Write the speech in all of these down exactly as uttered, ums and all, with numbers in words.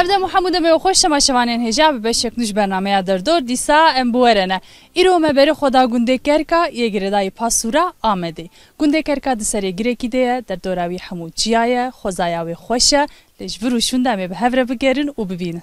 Ev dem û hemû demê we xweş temaşevanên hêja, bi beşek nû ji bernameya Derdor dîsa em bi we re ne. Îro me berê xwe da gundê Kerka yê girêdayî Pasûra Amedê. Gundê Kerka di serê girekî de ye, derdora wî hemû çiya ye, xwezaya wê xweş e, lê ji vir û şûnda em ê bi hev re bigerin û bibînin.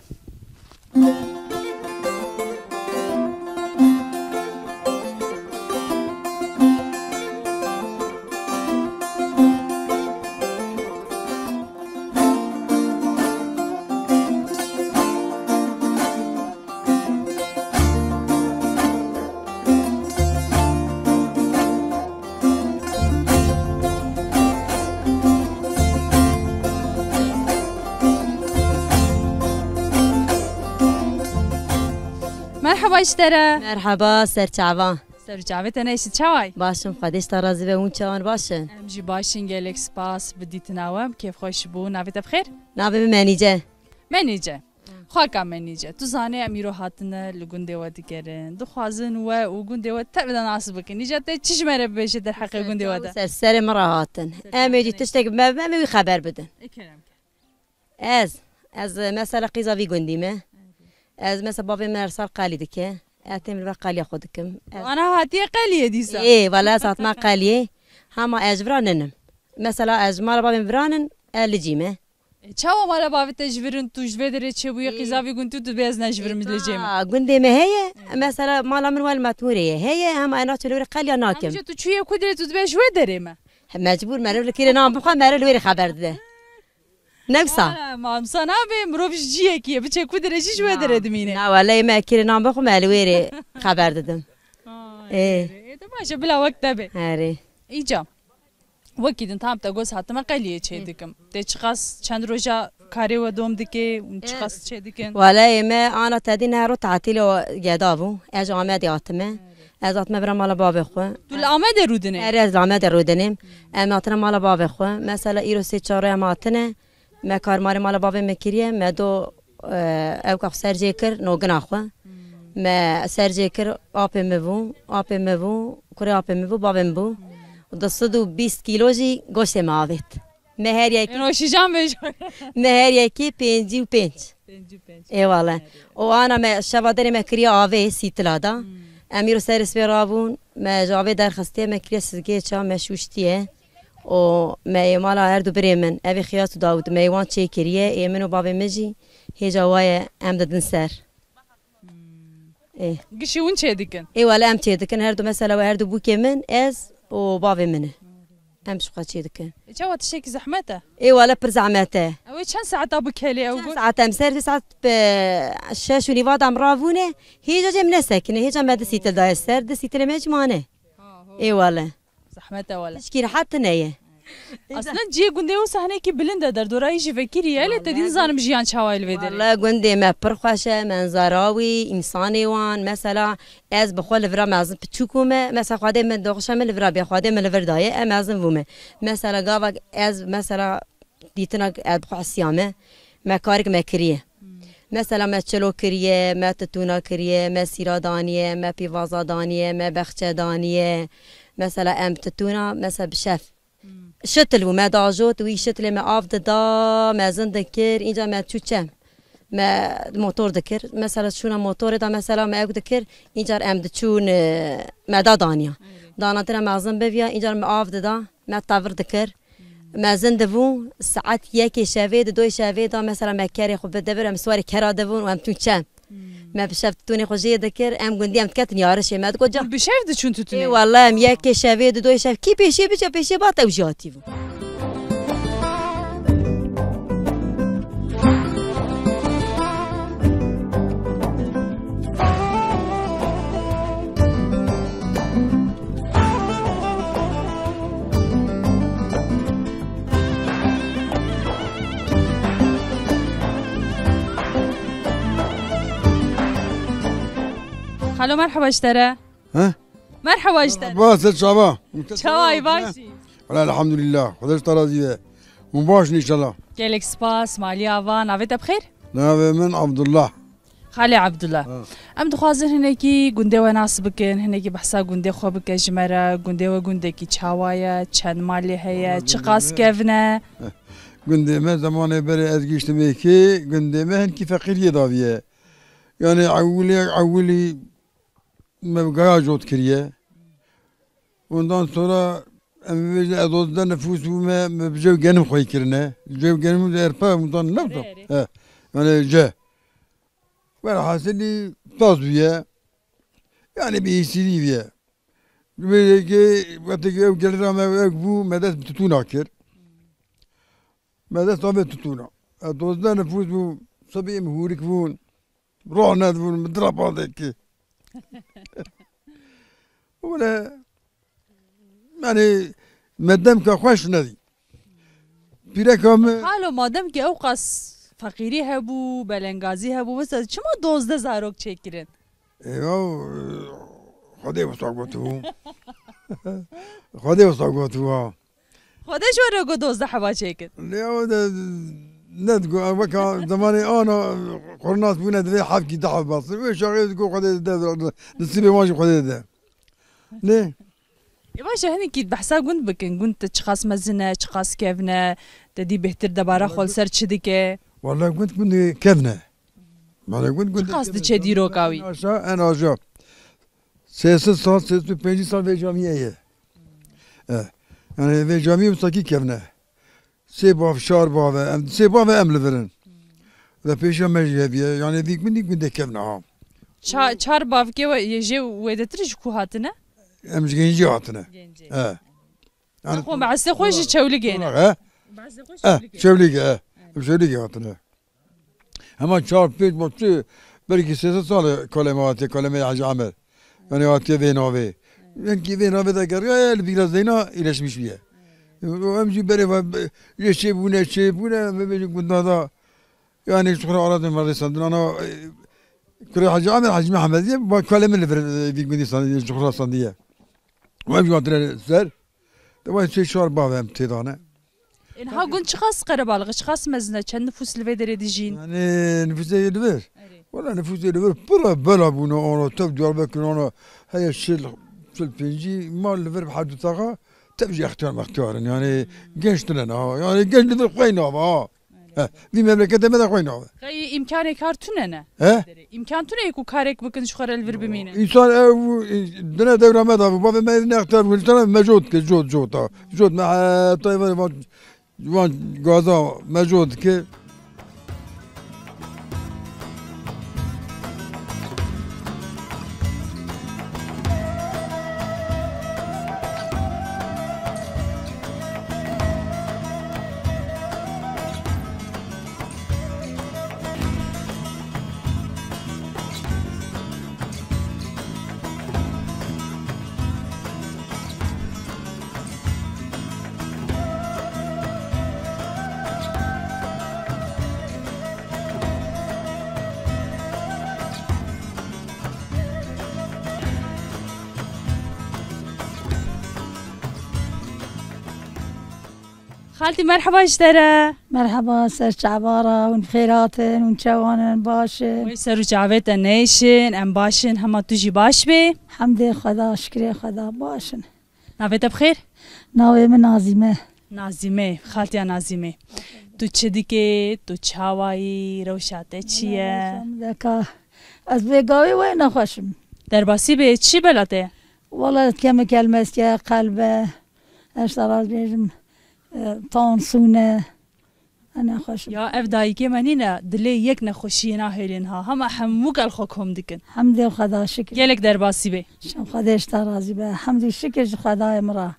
Merheba ji te re. Merheba, ser çava. Ser çavê te ne, tu çawa yî? Baş im, Xwedê ji te razî be, hûn çawan, baş in? Em jî baş in, gelek spas bi dîtina we, em kêfxweş bû. Navê te bi xêr? Navê min Menîce. Menîce. Xwaka Menîce, tu zanê em îro hatine li gundê we digerin. Dixwazin we û gundê we tev de nas bikin. Îca te çi ji me re bibêje derheqê gundê we de? Ser serê min re hatin. Em ê jî tiştek bi me, em ê wî xeber bidin. Ê kerem ke. Ez, ez, e, mesela qîza vî gundî me. Ez mesela bavê min her sal qalî dike. Ez têm li ber qaliya xwe dikim. Ez Ana hatiye qaliyê dîsa. Ê, wala ez hatime qaliyê. Hema ez ji vira ninim. Mesela ez ji mala bavê min vira nin, ez li cî me. E, çawa mala bavê te ji vir in, tu ji vê derê çêbûyî, Ê. Qîza vî gundî tu dibê ez ne ji vir Ê, min li cê me? Ta gundê me heye, mesela mala min wele me tûrê ye. Heye, hema ez naçim li wir qaliya nakim. Hemî tu çûyê ku derê tu dibê ji wê derê me? He, mecbûr meriv li kêrê nan bixwe, meriv li wêrê xeber dide. Ne wisa? Wala, ma wisa nabe, mirov ji ciyekî ye, biçe ku derê jî ji wê Na, derê dimîne. Na, wele me kêrê nan bixwe, me li wêrê xeber didim. Ay, Ê. Ê, de baş e, bila wek te be. Herê. Îca. Wekî din tam te got hatime qeliyê çê Ê. dikim. Te çiqas çend roja karê we dom dike, hûn çiqas çê dikin? Wele ê me ana tedî ne ro tatîl o geda bû. Ez Amedê hatime. Ez hatime bira mala bavê xwe. Tu li Amedê rûdinê? Erê, ez li Amedê rûdinim. Em hatine mala bavê xwe. Mesela îro sê çar em hatine. Me karmarê mala bavê me kiriye. Me do, e, ewka xwe ser jê kir, nogina xwe. Me ser jê kir, apê min bû, apê min bû, kurê apê min bû, bavê min bû. Du sed û bîst kîlo jî goştê me avêt. Me her yekî Êno şîjan bêj. Me her yekî pêncî û pênc. Pêncî û pênc. Êwale. Û ana me şeva derê me kiriye avê sîtila da. Em îro serê sibê rabûn, me ji avê derxistiye, me kiriye sizgê ça, me şûştiye. Û me yê mala her du birê min, evê Xiyas û Dawûd, me yê wan çêkiriye, ê min û bavê min jî hêja wa ye, em didin ser. Ê. Gişî hûn çê dikin? Ê wele em çê dikin, her du mesela we her du bûkê min, ez û bavê min e. Em ji xwe çê dikin. E, çawa tiştekî zehmet e? Ê wele pir zehmet e. Ew ê çend saeta bikelê ew Çend got? Saet em ser vê saet bi şeş û nîva de em ravûne, hêja cem nesekine, hêja me di sîtil daye ser, di sîtilê me jî mane. Ha, ho. Ê wele. Zehmet e wele. Tişkî rehet tune ye. Aslında cihê gundê wisa hinekî bilind e, derdora wî jî vekirî ye, lê te dî Wallahî nizanim jiyan çawa ye li vê derê. Wallahî gundê me pir xweş e, menzara wî, însanê wan, mesela ez bi xwe li vira mezin piçûk bûme, mesela xwedê min doxişa min li vira bê, xwedê min li vir daye, em mezin bûme. Mesela gava ez, mesela dîtina ez bi xwe hisiya me, me karik me kiriye. Mesela me çilo kiriye, me titûna kiriye, me sîra daniye, me pîvaza daniye, me bexçe daniye. Mesela em titûna, mesela bi şev. Şitil bû, me dajot, wî şitilê me av dida, me zin dikir, înca me çû çem. Me motor dikir. Mesela şûna motorê de mesela me ew dikir, încar em diçûn, e, me da daniya. Danatira me zin biviya, încar me av dida, me tevir dikir. Me zin dibû, saet yekê şevê, di doyê şevê de mesela me kerê xwe bidivir, em siwarê kera dibûn û em tûn çem. Me bi şev tûnê xwe jê dikir, em gundî em diketin yarişê, me digot ca. Bi şev diçûn tu Ê tûnê? Wele em yekê şevê, di doyê şev, kî pêşê biçe, pêşê ba te ew jî hatî bû. Xalo, merheba ji te re. He? Merheba ji te re. Merheba, ser çava. Çawa yî, baş î? Wala elhamdülillah. Xwedê ji te razî be. Hûn baş in înşallah. Gelek spas, malî ava, navê te bi xêr? Navê min Abdullah. Xalê Abdullah. Ha. Em dixwazin hinekî gundê we nas bikin, hinekî behsa gundê xwe bike ji me re, gundê we gundekî çawa ye, çend malê heye, Wala çiqas gundê me kevn e? Heh. Gundê me, zemanê berê ez gihiştim êkê, gundê me hinkî feqîriyê daviye. Yani ewilê, ewilî me gaya jot kiriye. Ondan sonra em bêjin ez dozdeh nifûs bûme, me bi jew genim xwey kirine. Jew genim de erpa ondan ne Erê, erê. He. Yani ce. Velhasilî tas bûye. Yani bi îsîrî bûye. Wê yekê wextê ew gelira me ew bû, me dest bi tutûna kir. Me dest avê tutûna. Ez dozdeh nifûs bû, sibê em hûrik bûn. Roh nedibûn, min dira bandekî. Wele, yani, me demka xweş nedî. Pîreka min Xalo, madem ki ew qas feqîrî hebû, belengazî hebû, mesela çima dozdeh zarok çêkirin? Ê, ya, Xwedê wisa gotibû. Xwedê wisa gotibû, ha. Xwedê ji we re got dozdeh heba çêkin. Lê ew de ne digo, weka zemanê ana qurnas bûne divê hevkî deh heb basin. Wê şaxê digo Xwedê de, nisîbê wan jî Xwedê de. Lê Ê baş e, hinekî behsa gund bikin. Gund te çiqas mezin e, çiqas kevn e, te dî bêhtir debara xwe li ser çi dike? Wala gund gundê kevn e. Mala gund gundê Çiqas kevn e. Diçe dîroka wî? En aşağı, en aşağı. Sê sed sal, sê sed û pêncî sal vê camiyê ye. E. Yani vê camiyê wisa kî kevn e. Sê bav, çar bav e. Em sê bav e, em li vir in. Ve pêşiya me jî heviye. Yani vî gundî gundê kevn e ha. Ça-, çar bavkê we yê jê wêdetir ji ku hatine? Em ji Gencî hatine. Gencî. He. Yani Xwe, behsê xwe ji Çewligê ne? He? Behsê xwe He, Çewligê. Çewligê, he. Em Çewligê hatine. Hema çar pênc ma çi, belkî sê sed sal e kalê me hatiye, kalê me Hacî Emer. Yani hatiye vê navê. Belkî vê navê de geriya ye, li bîra zeyna îleşmiş bûye. Em jî berê ve, yê çê bûne, çê bûne, me bêjin gunda da. Yani ji xwe re aradin me rêsandin. Ana, e, kurê Hacî Emer, Hacî Mehmediye, ba kalê min li vir, e, vî gundî sandiye, ji xwe re sandiye. Em jî hatine ser. Te vay sê çar bavê em têdane. Ê, niha gund çiqas qerebalix e, çiqas mezin e, çend nifûs li vê derê dijîn? Yani nifûsê li vir? Erê. Wala nifûsê li vir pir e, bela bûne, ana tev Diyarbekir, ana heye çil, çil pêncî mal li vir bi her du taxa, tev jî extiyar mextiyar in. Yani genç tune ne ha. Yani genç li vir xwey nava ha. He, vî memleketê me de xwey nave. Qey îmkanê kar tune ne? He? Îmkan tune ye ku karek bikin ji xwe re li vir bimînin? Însan ew, e, dine dewra me de bû. Bavê me ne extiyar bû. Însan me jot dike, jot, jot ha. Jot me heta van, van gaza me jot dike. Xaltî, merheba ji te re. Merheba, ser çavara, hûn bi xêr hatin, hûn çawan in, baş in? Wê ser û çavê te neyşin, em baş in, hema tu jî baş bî. Hemdê Xweda, şikrê Xweda, baş in. Navê te bi xêr? Navê min Nazîme. Nazîme, xaltiya Nazîme. Tu çi dikê, tu çawa yî, rewşa te çi ye? Rewşa min deka. Ez vê gavê wê nexweş im. Derbasî bê, çi bela te ye? Wala kemik elmeske, qelb e. Eşta rast bêjim, e, tansûn e. Ene xweş. Ya ev dayikê me nîne, dilê yek nexweşiyê nahêlin ha. Hema hemû gel xwe kom dikin. Hemdê Xweda şikir. Gelek derbasî bê. Şem Xwedê ji te razî be. Hemd û şikir ji Xwedayê min re.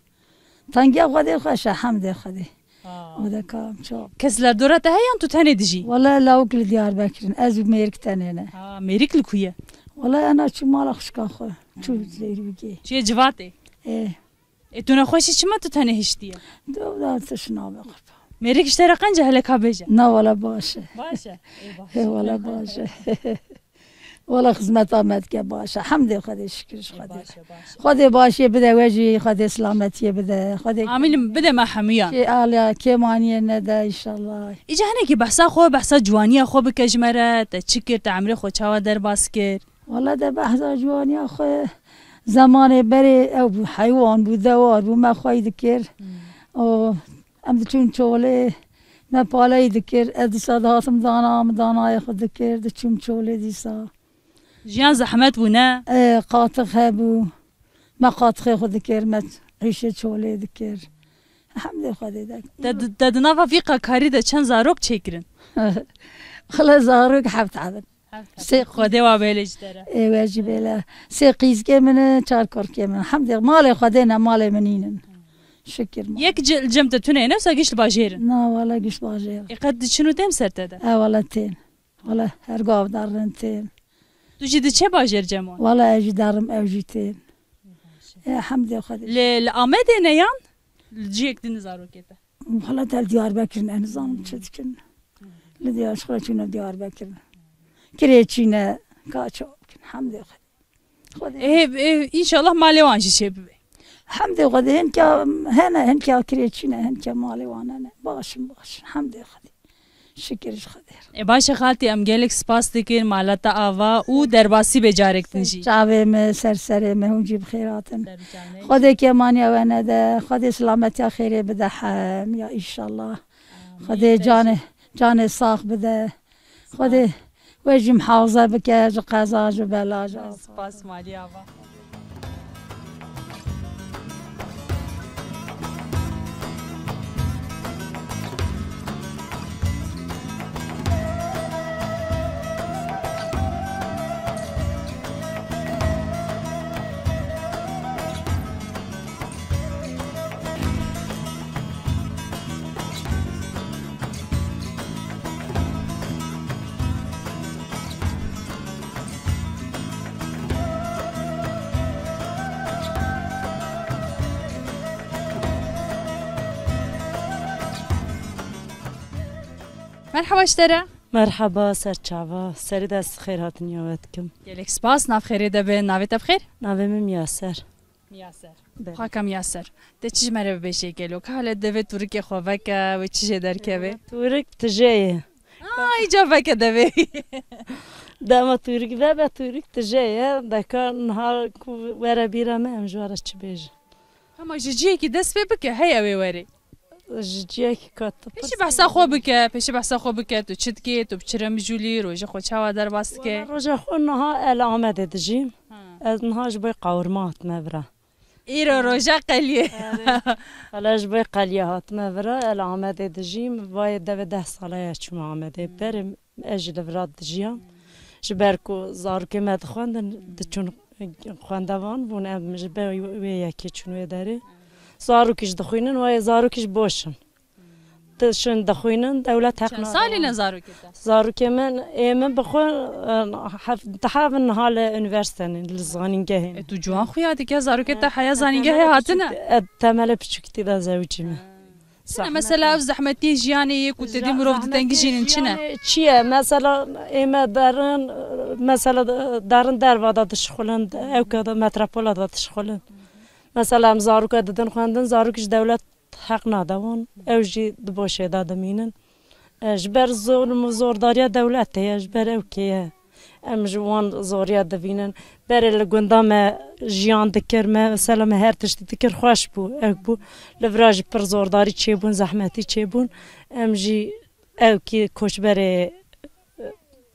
Tengiya Xwedê xweş e, hemdê Xwedê. Ha. O de kam çok. Kes li dora te heye yan tu tenê dijî? Wele lawik li Diyarbekir in. Ez û mêrik tenê ne. Ha, mêrik li ku ye? Wele ena çû mala xwişka xwe. Çû Zêrûgê. Çûye civatê? Ê. Ê, tu nexweşî çima tu tenê hiştiye? Dewda tişt nabe qurban. Mêrik ji te re qenc e, hele ka bêje. Na, wele baş e. Baş e. Ê, baş e. Ê, wele baş e. Wele xizmeta me dike baş e. Hemdê Xwedê, şikir ji Xwedê. Ê, baş e, baş e. Xwedê başiyê bide we jî, Xwedê silametiyê bide. Xwedê Amîn, bide me hemûyan. Kê aliya, kêmaniyê nede înşallah. Îca hinekî behsa xwe, behsa ciwaniya xwe bike ji me re. Te çi kir, te emrê xwe çawa derbas kir? Wele de behsa ciwaniya xwe, zemanê berê ew bû, heywan bû, dewar bû, me xwey dikir. Hmm. O, em diçûn çolê, Me paleyî dikir, ez dîsa dihatim dana, min danayê xwe dikir, diçûm çolê dîsa. Jiyan zehmet bû, ne? E, qatix hebû. Me qatixê xwe dikir, me îşê çolê dikir. Hemdê Xwedê de. Te di, te di nava vî qekarî de çend zarok çêkirin? Xile zarok heft hebin. Heft hebin. Sê Xwedê wa bêle ji te re. Ê we jî bêle. Sê qîzkê min in, çar kurkê min. Hemdê malê Xwedê ne, malê min nînin. Şikir mal. Yek ci-, cem te tune ne, wisa giş li bajêr in? Na, wala giş bajêr. Ê qet diçin û tên ser te de? E, wala tên. Wala her gav darin tên. Tu jî diçe bajêr cem wan? Wala ez jî darim, ew jî tên. E, hemdê Xwedê. Li, li Amedê ne yan? Li ciyek din zarokê te? Wala te li Diyarbekir ne, nizanim çi dikin. Li Diyar-, ji xwe çûne Diyarbekir. Kirê çîne, ka çawa bikin, hemdê Xwedê. Xwedê. Ê, ê, înşallah malê wan jî çê bibe. Hemdê Xwedê, hinka hene, hinka kirê çîne, hinka malê wan hene. Baş in, baş in, hemdê Xwedê. Şikir ji Xwedê re. Ê, baş e xaltî, em gelek spas dikin, mala te ava û derbasî be carek din jî. Çavê me, ser serê me, hûn jî bi xêr hatin. Xwedê kêmaniya we nede, Xwedê silametiya xêrê bide hem, ya înşallah. Xwedê canê, canê sax bide. Xwedê we jî mihafaza bike ji qeza, ji bela, ji afet. Spas malî ava. Merhaba ji te re. Merhaba, ser çava. Serî dest xêr hatiniya we dikim. Gelek spas, nav xêrê de be. Navê te bi xêr? Navê min Miyaser. Miyaser. Belê. Xaka Miyaser. Te çi ji me re bibêje gelo? Ka hele devê tûrikê xwe veke, wê çi jê derkeve? Tûrik tije ye. Aa, îca veke devê. Dema tûrik vebe, tûrik tije ye. Deka niha ku were bîra me, em ji we re çi bêjin? Hema ji ciyekî dest pê bike, heye wê werê. Ji ciyekî ka tu Pêşî behsa xwe bike, pêşî behsa xwe bike, tu çi dikê, tu bi çi re mijûlî, rojê xwe çawa derbas dike? Wala roja xwe niha ez li Amedê dijîm. Ha. Ez niha ji bo qawirma hatime vira. Îro roja qeliyê. Erê. Wala ji bo qeliyê hatime vira, ez li Amedê dijîm, vayê devê deh sala ye çûme Amedê. Hmm. Berê ez jî li vira dijiyam. Hmm. Ji ber ku zarokê me dixwendin, Hmm. diçûn xwendevan bûn, em ji ber wê yekê çûn wê derê. Hmm. Zarokî jî dixwînin, wayê zarokî jî boş in. Dişin dixwînin, dewlet heq nade. Çend salî ne zarokê te? Zarokê min, ê min bi xwe, e, hef-, deh hebin niha li unîversîte ne, li zanîngehê ne. E, tu ciwan xuya dike, zarokê te heya zanîngehê hatine? E, temele piçûkî tê de zewicî me. Ha. Çi ne mesela ev zehmetiyê jiyanê yê ku te dî mirov di tengî jînin çi ne? Jiyanê çi ye? Mesela ê me derin, mesela derin derva de dişixulin, ewka de metropola de dişixulin. Mesela em zaroka didin xwendin, zarok ji dewlet heq nade wan. Ew jî di boşê de dimînin. E, ji ber zor, zordariya dewletê ye, ji ber ewkê ye. Em ji wan zoriya divînin. Berê li gunda me jiyan dikir, me, mesela me her tiştî dikir, xweş bû, ew bû. Li vira jî pir zordarî çêbûn, zehmetî çêbûn. Em jî ewkî koçberê, e,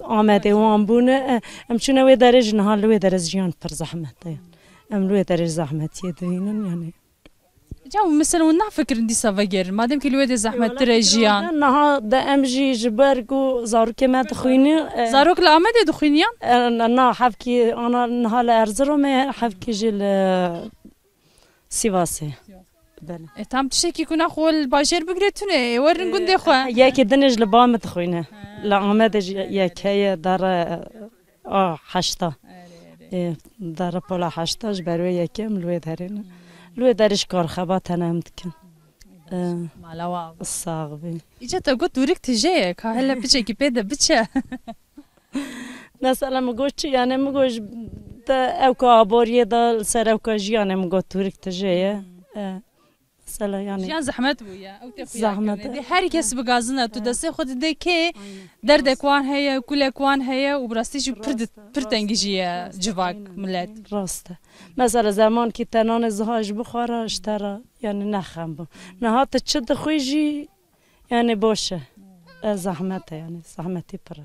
Amedê wan bûne. E, em çûne wê derê jî niha li wê derê jiyan pir zehmet e. Em li wê derê zehmetiyê divînin, yanî. Ca, mesela, hûn nafikirin dîsa vegerin? Madem ki li wê de zehmettir e jiyan. Niha de em jî ji ber ku zarokê me dixwînin, e, Zarok li Amedê dixwîniyan? E, na, na, hevkî ana niha li Erziromê, hevkî jî li Sîvasê. Belê. E, tam tiştekî ku naxwe li bajêr bigire tune, e, werin gundê xwe. E, yekê din jî li ba min dixwîne. Ha. Li Amedê jî yek heye, dare, A heşta. Erê, erê. Ê, dara pola heşta ji ber wê yekê em li wê derê ne. Hmm. Li wê derê ji kar xebat hene em dikin. Ê, mala wa. Sax bî. Îca te got tûrik tije ye, ka hele piçekî pê de biçe. Mesela min got çi, yani min got ji te ewka aboriyê de li ser ewka jiyanê min got tûrik tije ye. Hmm. Ê. Mesela yani. Jiyan zehmet bû ya. Ew te xuya zehmet kirine. Dê her kes bigazine tu destê xwe dide kê. Aynen. Derdek wan heye, kulek wan heye û bi rastî jî pir di-, rast e, pir rast e, tengî jî ye rast e, civak, aynen, milet. Rast e. Mesela zemankî te nanê ziha ji bixwara, ji te re, yani ne xem bû. Niha tu çi dixwî jî, Yani boş e. E, zahmet e yani. Zahmeti pir e.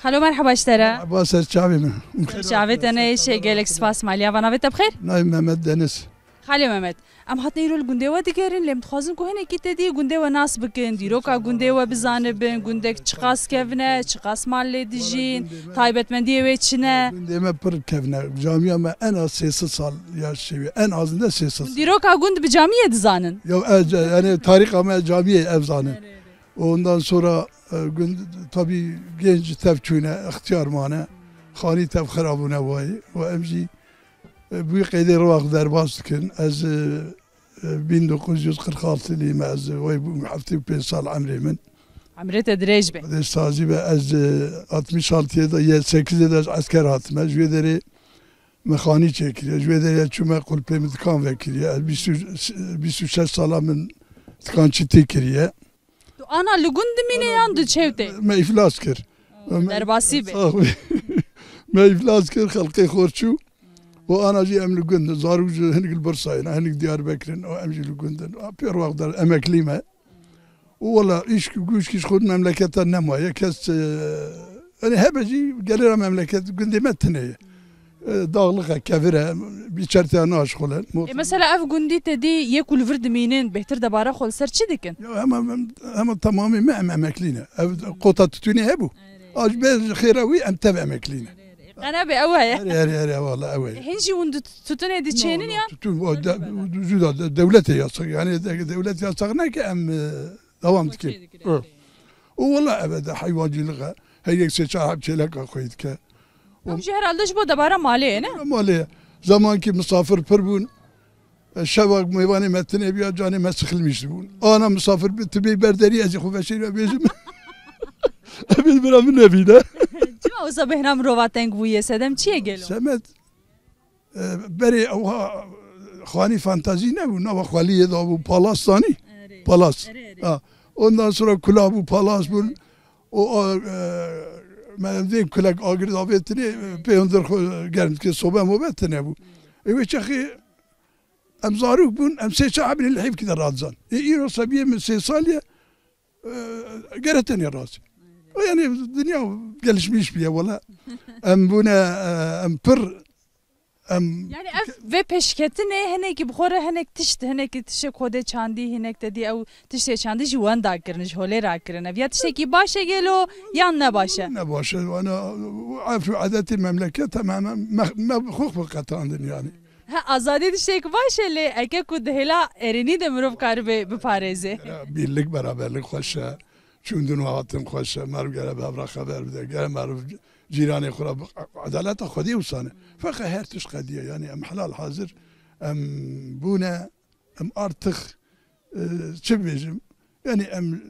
Xalo, merheba ji te re. Merheba, ser çavê min. Ser çavê te ne, gelek spas, maliya va navê te bi xêr? Navê Mehmet Deniz. Xalê Mehmet, em hatin îro li gundê we digerin, lê em dixwazin ku hinekî te dî gundê we nas bikin, dîroka gundê we bizanibin, gundek çiqas kevn e, çiqas mal lê dijîn, taybetmendiyê wê çi ne? Gundê me pir kevn e. Camiya me en az sê sed sal yaş çêbûye. En azinde sê sed sal. Dîroka gund bi camiyê dizanin? Ya, e, ca-, yani tarîxa me camiyê ev zanin. Ondan sonra, e, gund, tabii genç tev çûne, ixtiyar mane. Xanî tev xirabûne wayî. Û em jî E, bu qeydê rewaq derbas dikin. Ez, e, e, bin dokuz yüz kırk altılıyım. Ez, e, vay bu heftê û pênc sal emrê min. Emrê te dirêj be. Xwedê sazî be. Ez, e, altmış altıya da, yedi sekizde de ez esker hatime. Ji wê derê me xanî çêkiriye. Ji wê derê çûme qulpê min dikan vekiriye. Ez bîst û, bîst û şeş sala min dikan çitî kiriye. Tu ana li gund dimîne yan tu çew tê? Me îflas kir. Derbasî be. Sax be. Me îflas kir, xelqê xor çû. Û ana jî em li gund in. Zarok jî hinek li Bursayê ne, hinek Diyarbekir in. Û em jî li gund in. Pêr wext der emeklî me. Û wela îşk û guşk jî xwe memleketa nemaye. Kes, e, yani hebe jî gelê re memleket gundê me tune ye. E, dağlık e, kevir e, bir çerteye naşxulin. E, mesela ev gundî te dî yê ku li vir dimînin, bêhtir debara xwe li ser çi dikin? Ya hema, hema tamamê me em emeklî ne. Ev kota tutûnê hebû. Aj be ji xêra wî em tev emeklî ne. Qene be ew heye. Erê, erê, erê, valla ew heye. Hin jî hûn di tutûnê diçênin ya? Tutûn, o de-, zû da de-, dewletê yasak. Yani de-, dewlet yasak neke em, e, devam dikin. Hı. O wala ev de heywancılık e. Her yek sê çar heb çêleka xwe dike. Ew jî herhalde ji bo debara malê ye, ne? Malê ye. Zemankî misafir pir bûn. E, şeva mêvanê me tune biya, canê me sıkılmış bûn. Ana misafir bi tibê berderî ez ê xwe veşêrî bêjim. Ev ê bira min nebîne. Çima wisa bêhna mirova teng bûye? Sedem çi ye gelo? Semed, e, berê ewha xanî fantazî nebû. Nava xaliyê de bû palas zanî. Erê. Palas. Erê, erê. Ha. Ondan sonra kula bû, palas bûn. O, a, e, me vê kulek agir davêtinê, e, pê hundir xwe germ dike, sobe mobe tune bû. Ê wê çaxê em zarok bûn, em sê çar hebî li hêvkî de radizan. Ê îro sebiyê min sê sal ye, e, gere tenê razî. O yani dinya gelişmiş bûye wela. Em bûne, e, em pir, em Yani ev vê pêşketinê hinekî bi xwe re hinek tişt, hinekî tiştê ku dê çandî, hinek te dî ew tiştê çandî jî wenda kirin, ji holê ra kirin. Ev ya tiştekî baş e gelo yan ne baş e? Ne baş e, yani, erf û adetê memleket temamen me, me bi xwe xwe qetandin yani. Ha, azadî tiştek baş e, lê eke ku di hêla erênî de mirov karibe biparêze. Ya, birlik, beraberlik xweş e. Çûndin û hatin xweş e. Meriv gere bi hev re xeber bide. Gere meriv cîranê xwe re bi, edaleta Xwedê wisa ne. Feqet her tişt qediye. Yani em helal hazir, em bûne, em artık, e, çi bibêjim? Yani em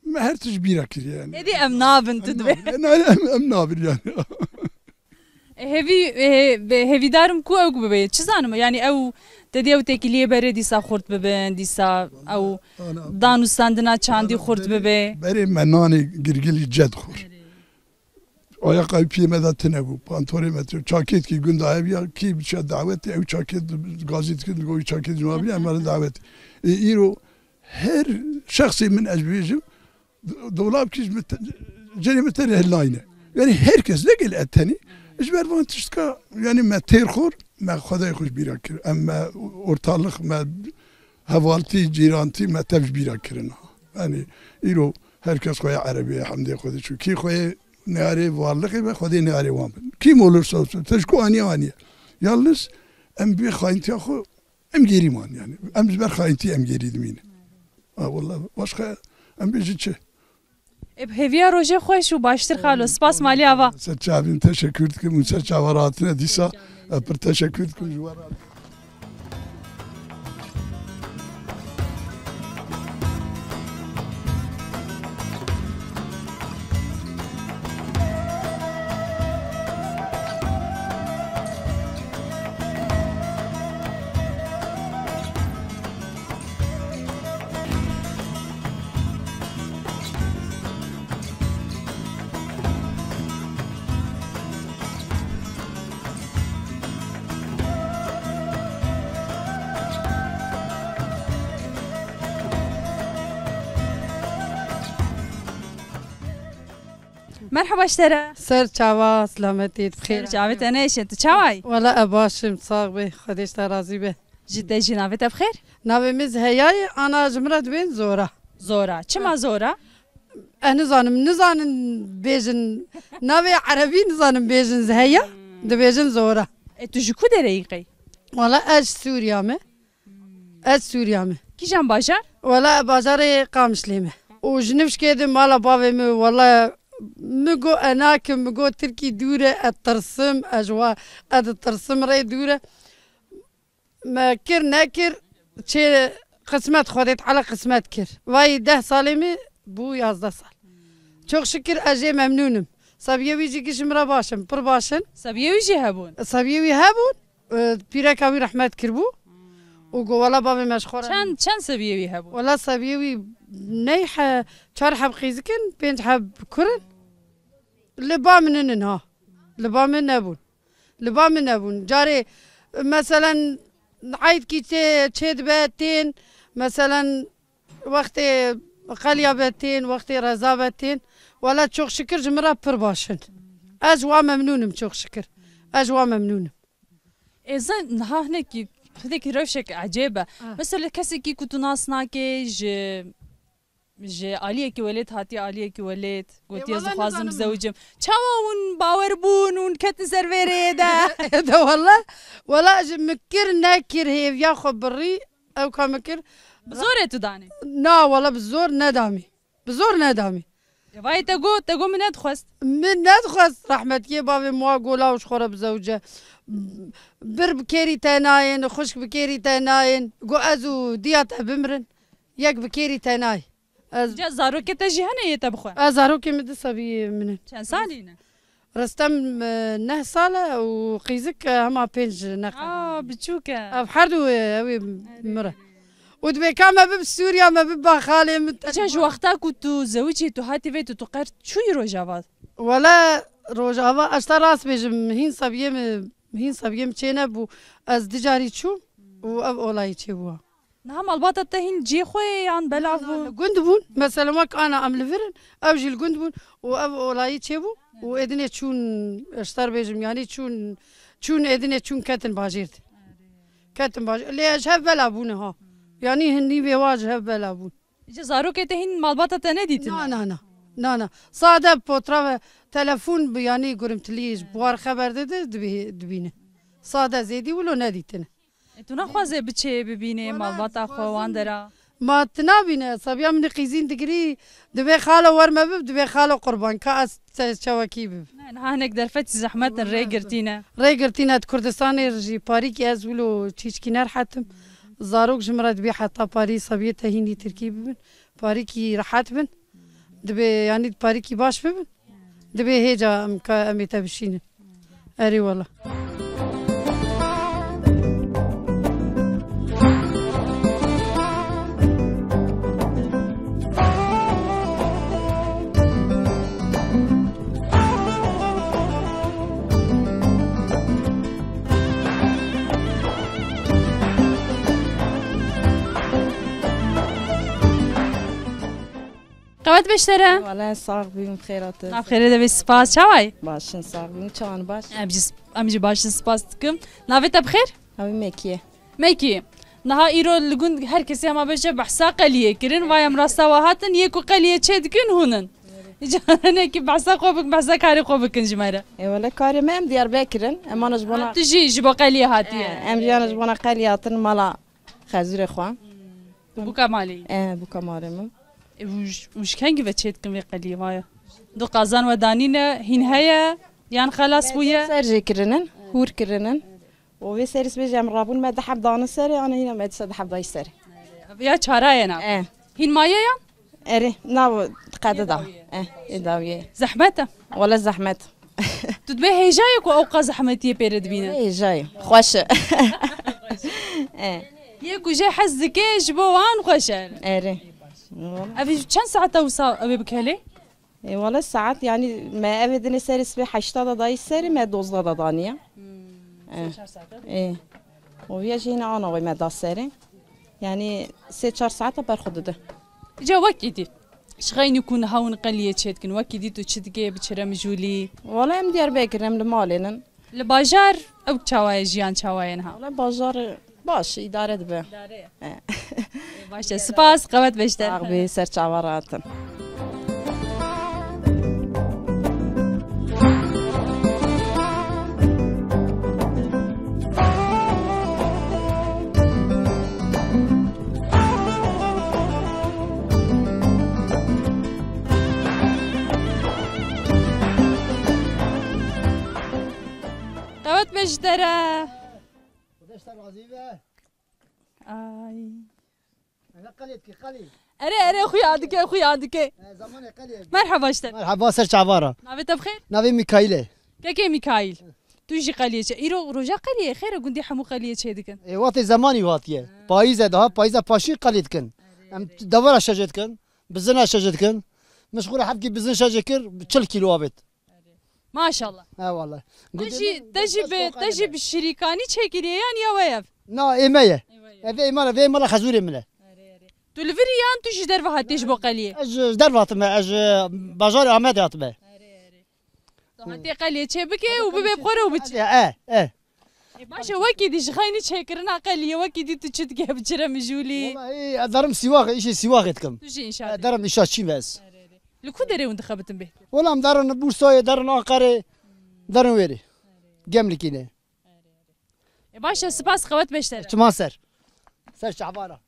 Me her tişt bîra kiriye yani. Êdî em nabin, tu dibê. Em nabin, em, em nabin yani. E, hevî, e, be-, hevîdar im ku ew bibe. Çi zanim, yani ew, te dî ew têkiliyê berê dîsa xurt bibin, dîsa ew Ana, danûstandina çandî ana xurt berê, bibe. Berê me nanê girgilî ced xur. Ayaqayî piyê me de tune bû, pantolê me tune. Çakêt kî gunda hev ya, kî biçe dawetê, ew çakêt gazî dikin, goyî çakêt cuma bî, em dawet. E, îro her şexsê min ez bibêjim, Do-, dolab kî ji min te-, cenê min tenê hilnayne. Yani herkes ne gel e tenî. Ji ber van tiştka, yani me têr xor, me Xwedayê xwe ji bîra kir. Em me ortalık, me hevaltî, cîrantî, me tev ji bîra kirin. Yani îro herkes xwe ya erebê, hemdê Xwedê çû. Kî xwe yê neyarê varlıkê be, Xwedê neyarê wan bin. Kim olursa olsun, te ji ku aniye aniye. Yalnız em bi xayintiya xwe Em gêrî man yani. Em ji ber xayintî em gêrî dimînin. Ha, wela başka em bêjin çi? Ê, bi hêviya rojê xweş û baştir xalo. Spas malî ava. Ser çavîn teşekkür dikim û ser çava hatine dîsa. Ez pir teşekkür dikim ji we re. Merhaba ji te re. Ser çava, selametî, bi xêr. Ser çavê te neşe, tu çawa yî? Wela e baş im, sax be, Xwedê ji te razî be. Ji te jî navê te bi xêr? Navê min Ziheyayê, ana ji min re dibên Zora. Zora. Çima Zora? E, nizanim, nizanin bêjin, navê erebî nizanin bêjin Ziheya, dibêjin Zora. E, tu ji ku derê yî qey? Wela ez ji Sûriya me. Ez Sûriya me. Kîjan bajar? Wela bajarê Qamişlê me. Û ji nifşkê de mala bavê min, wela min got e nakim, min got tirkî dûr e, ez tirsim, ez ji wa, ez ditirsim, rê dûr e. Me kir nekir, çê qismet, Xwedê Teala qismet kir. Vayî deh salê min bû, yazdeh sal. Çok şükür ez jê memnûn im. Sebiyê wî jî gişt min re baş in, pir baş in. Sebiyê wî jî hebûn? Sebiyê wî hebûn. E, pîreka wî rehmet kiribû. Û got, "Wela bavê me ji xwe re." Çend, çend sebiyê wî hebûn? Wela sebiyê wî ney he, çar heb qîzik in, pênc heb kur in. Li ba min in ha. Li ba min nebûn. Li ba min nebûn. Carê, meselen, eydkî tê, çê dibe tên, meselen, wextê qeliya be tên, wextê reza be tên. Wela çok şükür ji min re pir baş in. Ez wa memnûn im çok şükür. Ez wa memnûn im. Ê, zan, niha hinekî, hinekî rewşek ecêb e. Ah. Mesela kesekî ku tu nas nake ji Ji aliyekî welêt hatiye aliyekî welêt, gotiye, "Zixwazim bizewicim." Çawa hûn bawer bûn, hûn ketin ser vê rêyê de? De wala, wala ji min kir nekir hêviya xwe birî, ew ka min kir. Bi zorê tu danê? Na, wala bi zor nedamî. Bi zor nedamî. Ya vayê te got, te got min nedixwest. Min nedixwest, rehmetiyê bavê min wa got, "Law ji xwe re bizewice." Bir bi kêrî te nayên, xwişk bi kêrî te nayên. Got, "Ez û diya te bimirin." Yek bi kêrî te nayê. Ez Ca zarokê te jî hene yê te bixwe? Ez zarokê min du sebiyê min in. Çend salî ne? Ristem, e, neh sal e û qîzik, e, hema pênc neqe. Aa, biçûk e. Ev her du, e, ew ê min re. Û dibê ka me bib Sûriya, me bib ba xalê min. Îca ji wexta ku tu zewicî, tu hatî vê tu, tu qer çûyî Rojava? Wele Rojava, ez te rast bêjim, hîn sebiyê min, hîn sebiyê min çê nebû. Ez dicarî çûm û ev olayî çêbû. Niha malbata te hîn cihê xwe ye yan belav bû? Na, na, li gund bûn. Mesela wek ana em li vir in, ew jî li gund bûn û ev olayî çêbû û êdinê çûn, ji te re bêjim, yanî çûn, çûn êdinê çûn ketin bajêr de. Ketin bajêr. Lê ji hev belav bûne ha. Yanî hin nîvê wa ji hev belav bûn. Ji zarokê te hîn malbata te nedîtine? Na, na, na. Na, na. Sade potra ve telefon bi, yanî gurumtilî ji buhar xeber dide, dibi-, dibîne. Sade zêdî wilo nedîtine. E, tu naxwaze biçê bibînê malbata xwe wan dera? Ma tu nabîne, sabiya min qîzîn digirî, dibê xalo wer me bib, dibê xalo qurban, ka ez te çawekî bib. Ne, niha hinek derfetî zehmet in, rê girtîne. Rê girtîne, di Kurdistanê jî parîkî ez wilo çîçkî nerhetim. Zarok ji min re dibê heta parî sabiyê te hînî tirkî bibin. Parîkî rehet bin. Dibê, yanî parîkî baş bibin. Dibê hêca em ka em ê te bişînin. Erê wala. Qewet be ji te re. Wele sax bîm, xêr hatin. Nav xêrê de bê, spas. Çawa yî? Baş in, sax bîm. Çawan baş? Em jî, em jî baş in, spas dikim. Navê te bi xêr? Navê Mekî ye. Mekî, niha îro li gund her kesê hema bêje behsa qeliyê kirin. Vay em rasta wa hatin, yê ku qeliyê çê dikin hûn in. Îca hinekî behsa xwe bikin, behsa karê xwe bikin ji me re. E, wele karê me em Diyarbekir in. Em ana ji bona... Ha, tu jî ji bo qeliyê hatiye? E, em jî ana ji bona qeliyê hatin mala xezûrê xwe. Bûka malê yî? E, bûka malê min. E, û j-, û ji kengî ve çêdikin vê qeliyê, vaye? Du qazan we danîne, hîn heye, yan xelas bûye? Ser jê kirinin, hûr kirinin. Û vê serî sibê jî em rabûn me du heb danin serê, ana hîna me dîsa du heb dayî serê. Ya çara ye nav? E. Hîn maye yan? Erê, nav qede da. E, ê dawiyê. Zehmet e? Wele zehmet. Tu dibê hêjayê ku ew qas zehmetiyê pê re dibîne? Wele hêjayê. Xweş e. E. Yê ku jê hez dike ji bo wan xweş e. Erê. Ev çend saet e wisa ew ê bikelê? E, wele saet, yanî me evê dinê serê sibê heşta da dayî serê, me dozda da daniye. Hmm, E. sê çar saet e. E. Û viya jî hîna ana wê me da serê. Yanî sê çar saeta ber xwe dide. Îca wekî dî. Ji xeynî ku niha hûn qeliyê çêdikin, wekî dî tu çi dikê bi çi re mijûlî? Wele em Diyarbekir, em li malê nin. Li bajar ew çawa ye, jiyan çawa ye niha? Wele bajar baş, îdare dibe. He. Ê, baş e. Spas, qewet be ji te. Sax bî, ser çava rahat in. Qewet be ji te re. Xwedê ji te razî be. Ay. Eve qelê dikî, qelê. Erê, erê, xuya dike, xuya dike. E, zamanê qelê. Merheba ji te. Merheba, ser çava re. Navê te bi xêr? Navê Mîkaîl e. Kekê Mîkaîl. Tu jî qeliyê çê. Îro roja qeliyê, xêr e, gundî hemû qeliyê çê dikin. E, wextê zemanî hatiye. Payîz e daha, payîza paşî qelê dikin. Em devera şejê dikin, bizina şejê dikin. Min ji xwe re heft kî bizin şejê kir, çil kîlo avêt. Maşallah. He wala. Te jî, te jî bi, te jî bi şirîkanî çêkiriye yan ya we ev? Na, ê me ye. Ê we ye. Ev ê me re, vê me re xezûrê min e. Erê, erê. Tu li vir î yan tu ji derve hatiye ji bo qeliyê? Ez ji derve hatime, ez ji bajarê Amedê hatime. Erê, erê. Tu hatiye qeliyê çê bike û bibê bi xwe re û biçe. E, e. E, baş e, wekî dî ji xeynî çêkirina qeliyê, wekî dî tu çi dike, bi çi re mijûlî? Wallahî, ez derim Sîwaxê, îşê Sîwaxê dikim. Tu jî înşa E, dikî. Derim îşa çî ve ez. Li ku derê hûn dixebitin bê? Wala em derin Bursayê, derin Anqerê, derin wêrê. Gemlikî ne. E, baş e, spas, qewet be ji te re. Çima ser. Ser çavara.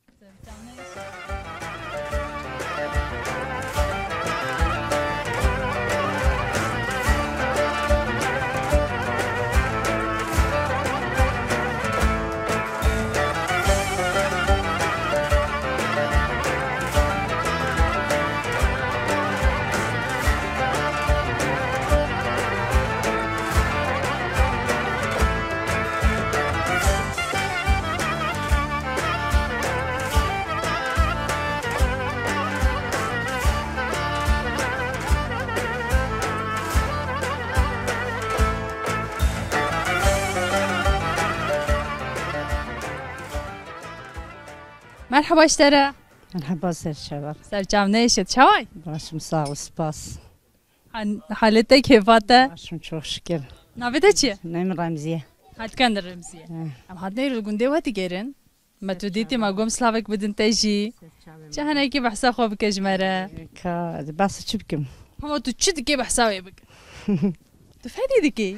Merheba ji te re. Merheba, ser çava. Ser çav neşit. Çaway? Başım sağ ol, spas. Han-, halê te, kêfa te? Başım, çok şükür. Navê te çi ye? Navê min Remziye. Hatken de Remziye. He. Em hatine îro gundê we digêrin. Me tu dîtî, me gom slavek bidin te jî. Çi henekî behsa xwe bike ji me re. Ka, ez behsa çi bikim? Hema tu çi dikê behsa wê bike. Tu fedî dikî?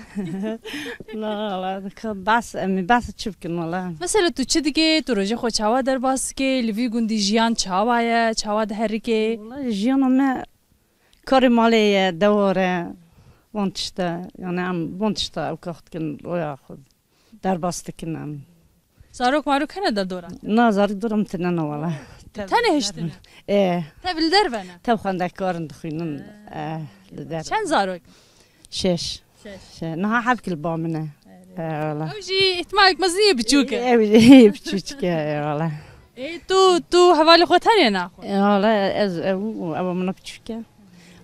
Na, wala, ka behs, em behsa çi bikin wala? Mesela tu çi dikê, tu rojê xwe çawa derbas dikê, li vî gundî jiyan çawa ye, çawa diherike? Wala, jiyana me karê malê ye, dewar e, van tişte, yani em van tişte ew kax dikin, roya xwe derbas dikin em. Zarok marok hene derdora? Na, zarok dora min tine ne wala. Tenê hiştine? E. Tev li derve ne? Tev xwendekarin dixwînin. E, li derve. Çend zarok? Şeş. Şeş. Şe-, niha heft kil ba min e. E, wala. Ew jî îhtimalek mezin yê biçûk e. Ew jî biçûçik e, e, wala. Ê, tu, tu hevalê xwe tenê naxwe? E, wala, ez, ew, ew min biçûk e.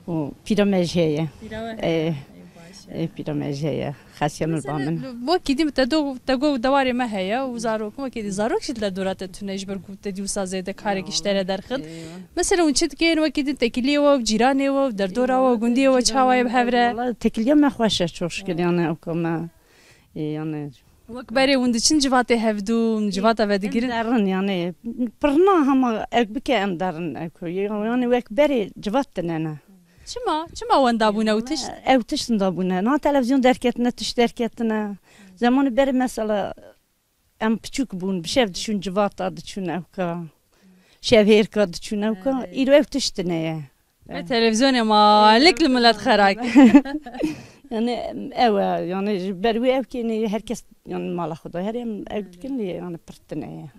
Û pîra me jî heye. Pîra we heye. E, Ê, baş e. E, pîra me jî heye. Xesiya min ba min. Mesela, wekî dî te do-, te got dewarê me heye û zarok, wekî dî zarok jî li derdora te tune ji ber ku te dî wisa zêde karekî ji te re derxin. Eywa. Mesela hûn çi dikin, wekî dî tekiliyê we, cîranê we, derdora we, gundiyê we çawa ye bi hev re? Wala tekiliya me xweş e, çok şükür, yani, ew ka me, e, yani. Wek berê hûn diçin civatê hevdû, civata ve digirin? Em derin, yani, pirna hema ek bike em derin, ek, yani, wek berê civat tine ne. Çima? Çima wenda bûne ew tişt? Ew tişt wenda bûne. Na televîzyon derketine, tişt derketine. Zemanê berê mesela em piçûk bûn, bi şev diçûn civata, diçûn ewka. Şev hêrka diçûn ewka, Evet. îro ew tişt tune ye. Ve televizyonê malik li millet xerak. Yani ew e, yani ji ber wê ew kênê her kes yani mala xwe da her em ew dikin lê yani pir tune ye.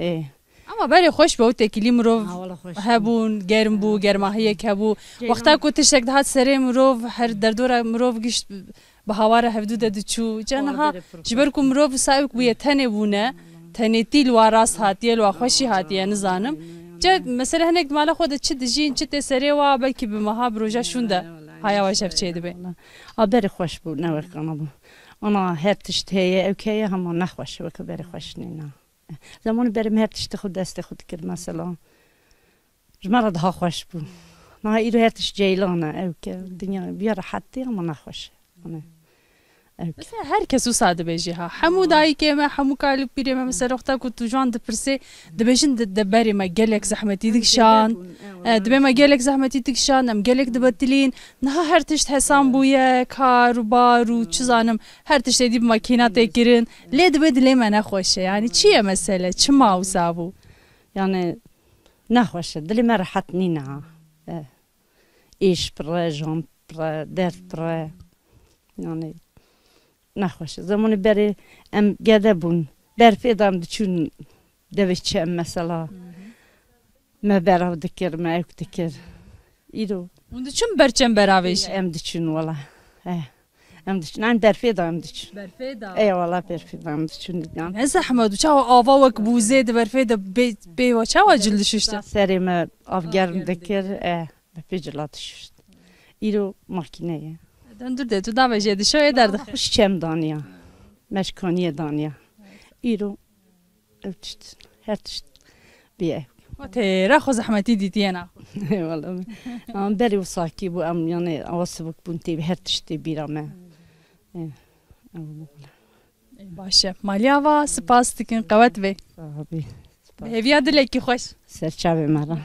Ê. Ama berê xweş be û têkilî mirov Ha, wala xweş bû. hebûn, germ bû, germahiyek hebû. Ceylan. Wexta ku tiştek dihat serê mirov, her derdora mirov gişt bi hawara hevdû de diçû. Ca Wala niha berê pir ji ber ku mirov wisa ew bûye tenê bûne, tenêtî li wa rast hatiye, li wa xweşî hatiye, nizanim. Ca mesela hinek di mala xwe de çi dijîn, çi tê serê wa, belkî bi meha bi roja şûn de haya wa ji hev çê dibe. A berê xweş bû, ne wek ana bû. Ana her tişt heye, ew heye hema nexweş e, weke berê xweş nîne. Zemanê berê me her tiştê xwe destê xwe dikir mesela. Ji me re daha xweş bû. Niha îro her tişt ceylan e, ew ke dinya biya rehetê ama nexweş e. Hani, ew ke. Mesela her kes wisa dibêjê ha. Hemû dayikê me, hemû kalipîrê me, mesela wexta ku tu ji wan dipirsê, dibêjin di, di berê me gelek zehmetî dikişand. E, dibê me gelek zehmetî dikişand, em gelek dibetilîn. Niha her tişt hesan bûye, kar û bar û çi zanim, her tişt êdî bi makîna tê kirin. Lê dibê dilê me nexweş e. Yani çi ye mesele? Çima wisa bû? Yani nexweş e. Dilê me rehet nîne ha. E, êş pir e, jan pir e, derd pir e. Yani nexweş e. Zemanê berê em gede bûn. Berfê de em diçûn devê çem mesela. Me berav dikir, me ewk dikir. Îro. Hûn diçûn ber çem beravêjî? Em diçûn wala. Eh. Em diçûn. Em berfê de em diçûn. Berfê de? Ey wala berfê de em diçûn. Ne zehmet bû. Çawa ava wek bûzê di berfê de bê, bê wa çawa cil dişiştin? Serê me av germ dikir. Eh. Me pê cila dişişt. Îro makîne ye. Döndür de tu davêjê dişo ê derdixî. Xweş çem daniya. Me ji kaniyê daniya. Îro ev tişt, her tişt bî ew. Têra xwe zehmetî dîtiye na. Eyvallah. Em berê û sakî bû, em yani awa sibik bûn tê her tiştê bîra me. Ê, ew bû. Ê, baş e. Maliya va, spas dikin, qewet bê. Sax bî. Bi hêviya dilekî xweş. Ser çavê me re.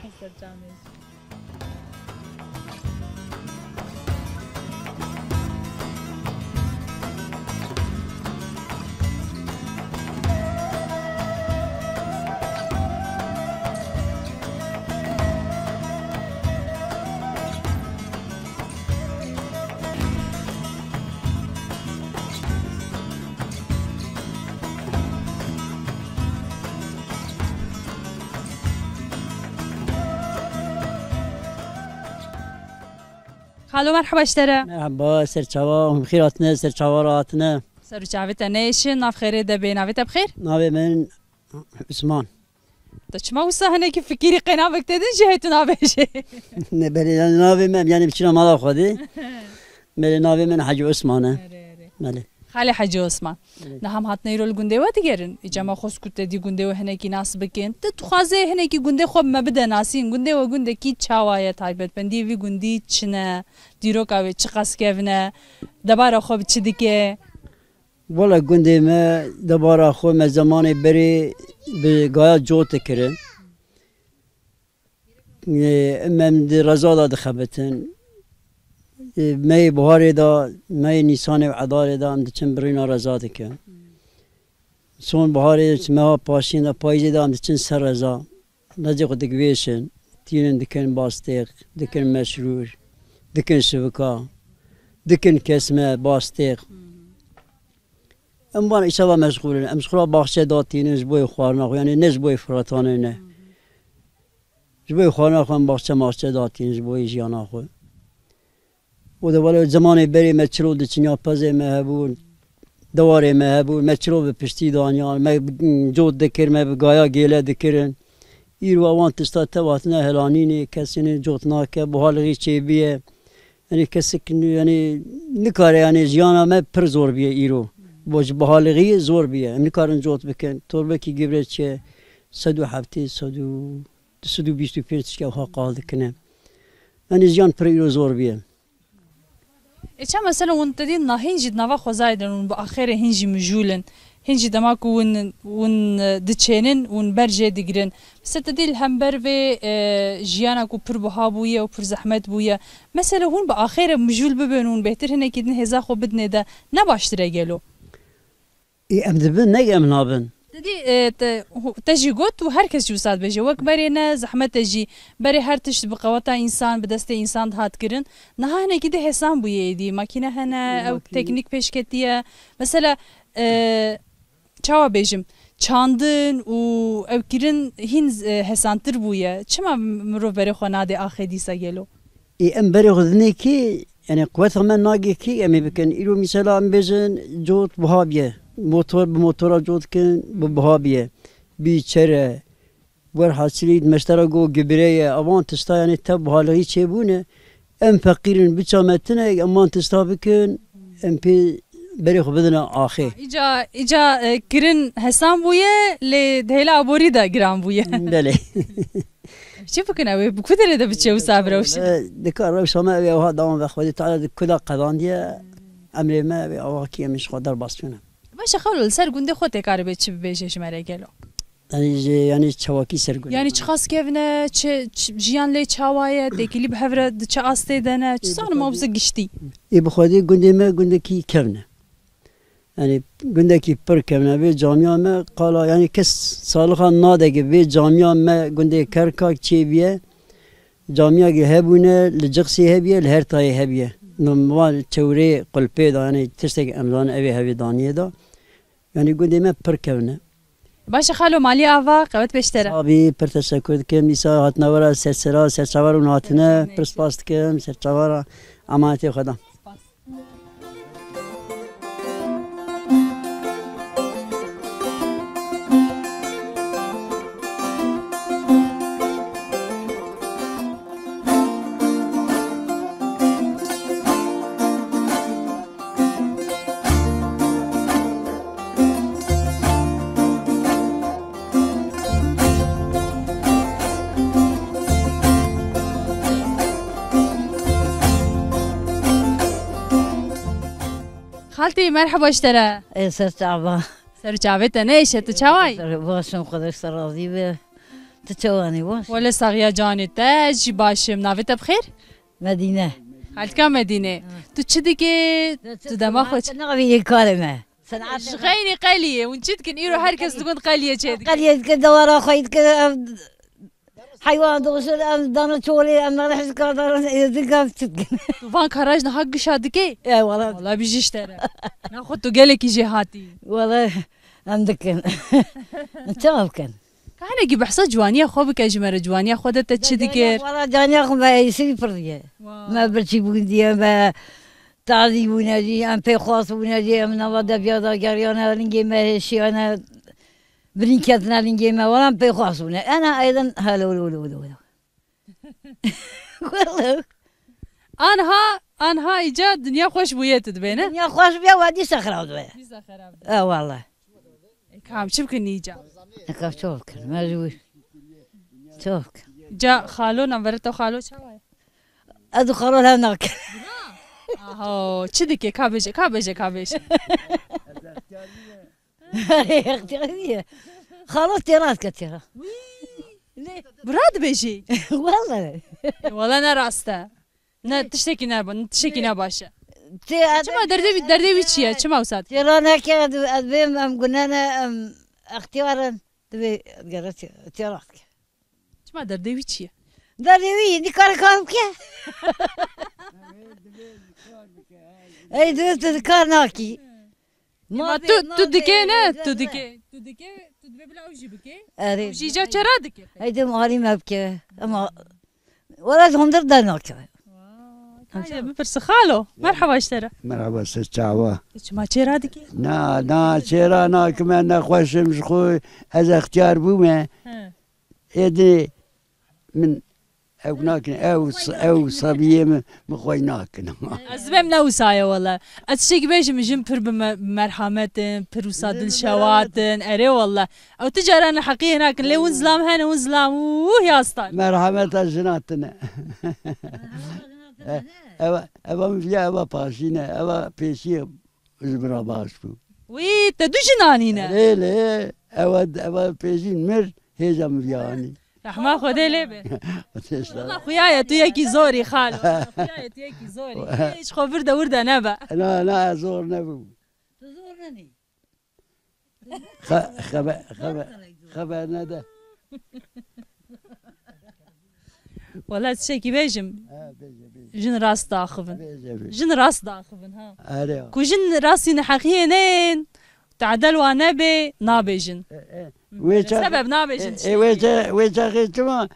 Xalo, merheba ji te re. Merheba, ser çava, hûn bi xêr hatine, ser çava re hatine. Ser û çavê te neyêşin, nav xêrê de bê, navê te bi xêr? Navê min Usman. Te çima wisa hinekî fikirî qênavek te din jî hê tu navêjê? Ne, belê, yani navê me, yani biçîna mala xwe dê. Belê, navê min Hecî Osman e. Erê, erê. Belê. Xalê Hecî Osman. Belê. Niha em hatine îro li gundê we digerin. Îca me xwest ku te dî gundê we hinekî nas bikin. Te dixwaze hinekî gundê xwe bi me bide nasîn. Gundê we gundekî çawa ye? Taybetmendiyê vî gundî çi ne? Dîroka wê çiqas kevn e? Debara xwe bi çi dike? Wele gundê me debara xwe me zemanê berê bi gaya cot dikirin. Ê, em, em di reza de dixebitin. Ê, meyê buharê de, meyê nîsanê û edarê de em diçin birîna reza dikin. Son buharê, meha paşîn de, payîzê de em diçin ser reza. Necê xwe digvêşin, tînin dikin bastêq, dikin meşrûr, dikin şivika, dikin kesme, bastêq. Em van îşeva meşxûl in. Em ji xwe re baxçe datînin ji bo yê xwarina xwe, yanî ne ji bo yê firetanê ne. Ji bo yê xwarina xwe em baxçe maxçe datînin ji bo yê jiyana xwe. Û de wele zemanê berê me çilo diçin ya pezê me hebûn, dewarê me hebûn, me çilo bi piştî daniyan, me cot dikir, me bi gaya gêle dikirin. Îro wan tişta tev hatine helanînê, kesî ne cot nake, buhalixî çêbiye. Yanî kesik, yanî nikare, yanî jiyana me pir zor biye îro. Bo ji buhalixî zor biye. Em nikarin cot bikin. Torbekî gibre çi ye? Sed û heftê, sed û, du sed û bîst û pênc tişkê wiha qal dikine. Yanî jiyan pir îro zor biye. Ê, çend mesela hûn te dî na hîn jî di nava xwezayê de hûn bi axêrê hîn jî mijûl in. Hîn jî dema ku hûn, hûn, e, diçênin, hûn ber jê digirin. Mesela te dî li hember vê, e, jiyana ku pir buha bûye û pir zehmet bûye. Mesela hûn bi axêrê mijûl bibin, hûn bêhtir hinekî din hêza xwe bidinê de, ne baştir e gelo? Ê, em dibin, ne em nabin. Te dî E, te, hu-, te jî got û her kes jî wisa dibêje. Wek berê ne zehmet e jî. Berê her tişt bi qeweta însan, bi destê însan dihat kirin. Niha hinekî dê hêsan bûye êdî. Makîne hene, ew Makîne. Teknîk pêş ketiye. Mesela, e, çawa bêjim? Çandin û ew kirin hîn, e, hêsantir bûye. Çima mirov berê xwe nadê axê dîsa gelo? Ê, em berê xwe dinê kê, yani quweta me nagê kê em ê bikin. Îro mîsela em bêjin cot buha biye. Motor, bi motora cot dikin, bi buha biye. Bî çere. Werhasilî meştera go gibire ye. Avan tişta yani tev buhalixî çêbûne. Em feqîr in, biça me tune, em van tişta bikin, em pê berê xwe bidine axê. Îca, îca, e, kirin hesan bûye, lê di hêla aborî de giran bûye. Belê. Çi bikin ew ê? Bi ku derê de biçe wisa birewşe? E, dikar rewşa me ew ê, ewha dawam ve Xwedê Teala di ku de qedandiye, emrê me ew ê, ewha kî em ê ji xwe derbas çûne. Baş e xalo, li ser gundê xwe tê karibê çi bibêje ji me re gelo? Yanî ji, yanî çawakî ser gundê Yani me. Çiqas kevn e, çi, çi, jiyan lê çawa ye, têkilî bi hev re di çi astê de ne, çi Ê, bi zanim xwedî, mabze giştî. Ê, bi xwedî gundê me gundekî kevn e. Yani gundekî pir kevn e. Vê camiya me qala, yani kes salixa nadege vê camiya me gundê Kerkak çêbiye. Camiyekî hebûne, li Ciqsî hebiye, li her tayê hebiye. Li van çewrê qulpê de, yani tiştek em zanin ev ê hevê daniyê de. Yani gundê me pir kevn e. Baş e xalo, malî ava, qewet pêştere. Sabî, pir teşekkür dikim. Dîsa hatina we re sersera, serçava re hûn hatine. Pir spas dikim, serçava re emanetê xwe da. Xaltî, merheba ji te re. Ê, ser çava. Ser çavê te ne îşe, tu çawa yî? Ser, baş im, Xwedê ji te razî be. Tu çawa nî, baş? Wele saxiya canê te, ez jî baş im. Navê te bi xêr? Medîne. Xaltika Medîne. Ha. Tu çi dikê? Tu dema xwe çi? Navî karê me. Senaat. Ji xeynî qeliyê. Hûn çi dikin? Îro her kes dikin qeliyê çê dikin. Qeliyê dikin, dewara xwe dikin, ev heywan doşir, em dana çolê, em nane hizka dana, êzika çi dikin. Tu van kara ji niha gişa dikê? E, wala. Wala bijî ji te re. Na xwe tu gelekî jê hatî. Wala em dikin. Çawa bikin? Ka hinekî behsa ciwaniya xwe bike ji me re, ciwaniya xwe de te çi dikir? Wala caniya xwe me êsî pir diye. Wow. Me birçî bûn diye, me tazî bûne jî, em pêxwas bûne jî, em nava deviya da geriyane, lingê me hêşiyane, birîn ketine lingê me, wala em pêxwas bûne. Ena aydin helo, lo, lo, lo, lo. Wala. Anha, anha îca dinya xweş bûye tu dibê, ne? Dinya xweş bûye, we dîsa xirab dibe. Dîsa xirab dibe. E, wala. E, kam çi bikin îca? E, kam çi bikin? Mecbûr. Çi bikin? Ca xalo, navbera te xalo çawa ye? Ez û xalo hev nakin. Aho, çi dike? Ka bêje, ka bêje, ka bêje. Extiyarî ye. Xalo têra dike têra. Wî. Lê bira dibêjî. Wele. E, wele ne rast e. Ne tiştekî ne, ne tiştekî ne baş e. Çima derdê wî, derdê wî çi ye? Çima wisa dike? Têra neke, ez bêm, em gune ne, em extiyar in. Divê gere tê-, têra dike. Çima derdê wî çi ye? Derdê wî nikare kar bike. Ey, divê tu kar nakî. Ma tu, tu dikê ne, tu dikê. Tu dikê, tu divê bila ew jî bikê. Erê. Ew jî îca çêra dike. Ey, divê alî me bike. Ama wala ez hundir dernakeve. Vay, kayê bipirsi xalo. Merhaba ji te re. Merhaba, ser çava. Tu çima çêra dikê? Na, na, çêra nakime, nexweş im ji xwe. Ez extiyar bûme. He. Êdî min ew nakin, ew s-, ew sebiyê min, min xwe nakin. Ez dibêm ne wisa ye wele. Ez tiştekî bêjim, jin pir bi me-, merhamet in, pir wisa dilşewat in. Erê wele. Ew tu cara neheqiyê nakin, lê hûn zilam hene, hûn zilam, uh, ya star. Merhameta jina tine. Eva, eva min viya, eva paşîne, eva pêşî. Ji min re baş bû. Wî, te du jinan hîne? Lê, lê, ewa, ewa pêjîn mir, hêja min viya anî. Rehma Xwedê lê be. Wala xuya ye, tu yekî zor î xalo. Xuya ye, tu yekî zor î. Hiç xwe vir de wir de nebe. Na, na, zor nebû. Tu zor nenî. Xe-, xebe-, xebe-, xeber nede. Wala tiştekî bêjim. Ha, bêje, bêje. Jin rast daxivin. Bêje, bêje. Jin rast daxivin, ha. Erê. Ku jin rastî neheqiyê neyên, tadel wa nebê, nabêjin. E, e. Wê ça-, sebeb nabêjin e, tiştekî. E, wê ça-, wê çaxê çima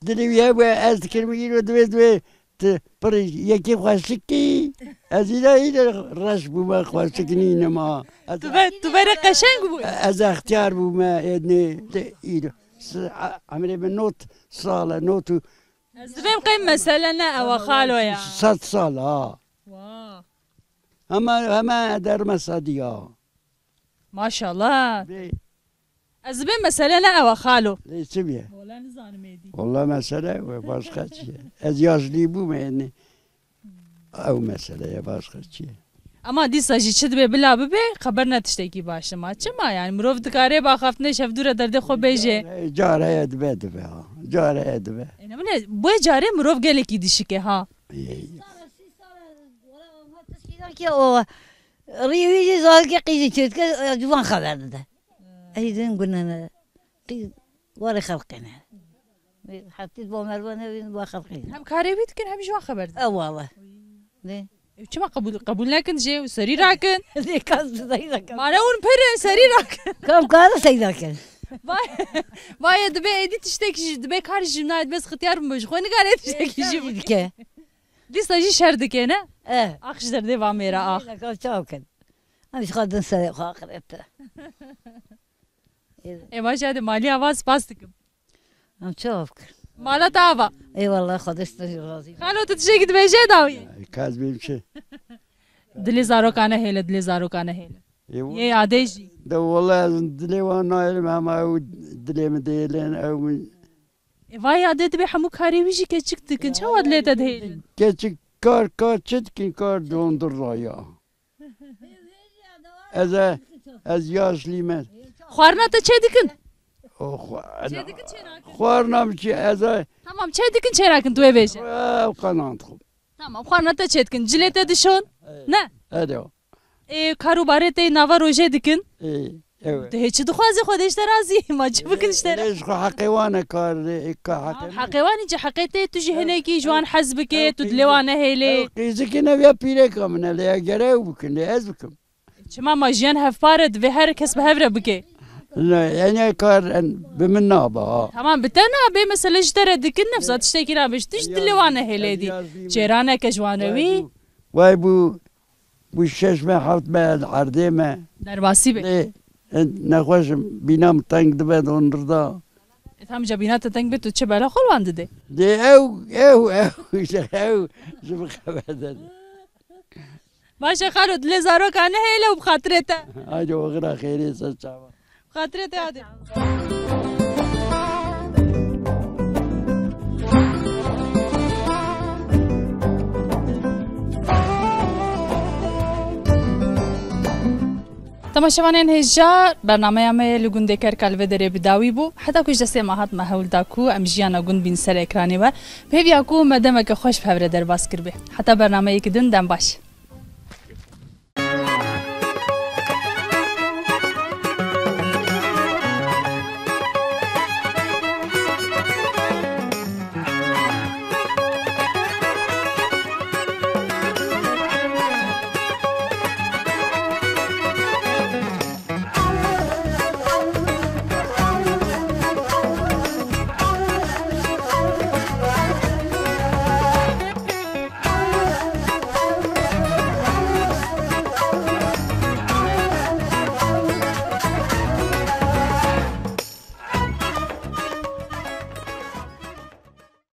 dilê wî hebû, ez dikirim îro divê, divê tu pir yekî xweşik kî. Ez îro, îro reş bûme, xweşik nînim a. Ez tu ve, tu verê qeşeng bû. Ez extiyar bûme, êdnê, îro. S-, a-, emrê min not sal e, not û Ez dibêm qey mesele ne ew e, xalo ya. Sed sal, ha. Wa. Hema, hema derme sedî ya. Maşallah. Bê. Ez dibêm mesele ne ew e xalo. Lê çi bîye? Wala nizanim êdî. Wala mesele we başqa çi ye? Ez yaşlî bûme, yani. Ew mesele ye, başqa çi ye? Ama dîsa jî çi dibe bila bibe, xeber ne tiştekî baş e. Ma çima yani? Mirov dikare bi axaftinê şevdûre derdê xwe bêje. Care, care heye dibe, dibe ha. Care heye dibe. E, ne bile, bu carê mirov gelekî dişike ha. Ê. Ki o rî wî jî zarokê qîzî çêdike, e, ciwan xeber dide. Ey din gunene. Qîz warê xelqê ne. Heftî bo merve ne, bo xelqê ne. Hem karê wî dikin, hem ji wan xeber didin. E, wala. Ne? E, çima qebûl, qebûl nekin jê û serî rakin? Ne, kas serî rakin. Mane hûn pir in, serî rakin. Kam kare serî rakin. Vay, vay, dibe êdî tiştek jî, dibe kar jî nayê, dibe xitiyar bû, ji xwe nigare tiştekî jî bike. Dîsa jî şer dike, ne? E. Ax ji derdê va mêra ax. Ne, kam çaw kin. Em ji xwe din serê xwe axirete. Ê baş e, hadi maliya va spas dikim. Em çawa bikin? Mala te ava. Ê wallah, Xwedê ji te jî razî be. Xalo, tu tiştekî dibêje dawiyê? Ê, ka ez bêm çi? Dilê zaroka nehêle, dilê zaroka nehêle. Ê, yê adê jî. De wallah ez dilê wan nahêlim, hema ew dilê min dihêlin, ew min. Ê, vay adê dibe hemû karê wî jî keçik dikin. Çawa dilê te dihêlin? Keçik kar, kar çi dikin, kar dondur raya. Ez e, ez yaşlî me. Xwarina te çê dikin? O xwa-, çê dikin, çê nakin? Xwarina min çi, ez e. Tamam, çê dikin, çê nakin, tu ê bêje. Ew qenan dixwim. Tamam, xwarina te çê dikin, cilê te dişon? Evet. Ne? Alo. Ê, kar û barê te nava rojê dikin? Ê, evet. Tu hê çi dixwazî, Xwedê ji te razî, ma çi bikin ji te re? Ê, ji xwe heqê wan e kar, ê, ka heqê min. Heqê wan î, heqê te, tu jî hinekî ji wan hez bike, tu dilê wan nehêlê. Ew qîzikî ne ya pîreka min e, lê ya gere ew bikin, lê ez bikim. Çima ma jiyan hevpar e, divê her kes bi hev re bike. Ne, yani kar en, bi min nabe ha. Tamam, bi te nabe, mesele ji te re dikin, nefsa tiştekî nabe, tu ji dilê wan nehêlê dî. Çêra neke ji wan re wî. Vay bû, vay bû, bû şeş me, heft me, erdê me. Derbasî be. Lê, e, nexweş im, bîna min teng dibe, dondirda. E, tam ca bîna te teng be, tu çi bela xwe li wan dide? Dê ew, ew, ew, ew, ji min xeber dide. Baş e xalo, dilê zaroka nehêle û bi xatirê te. Haydi oxira xêrê ser çava. Bi xatirê te hadi. Temaşevanên hêja, bernameya me li gundê Kerka li vê derê bi dawî bû. Heta ku ji destê me hat, me hewl da ku em jiyana gund bîn ser ekranê we. Bi hêviya ku me demeke xweş bi hev re derbas kiribe. Heta bernameyeke din, dem baş.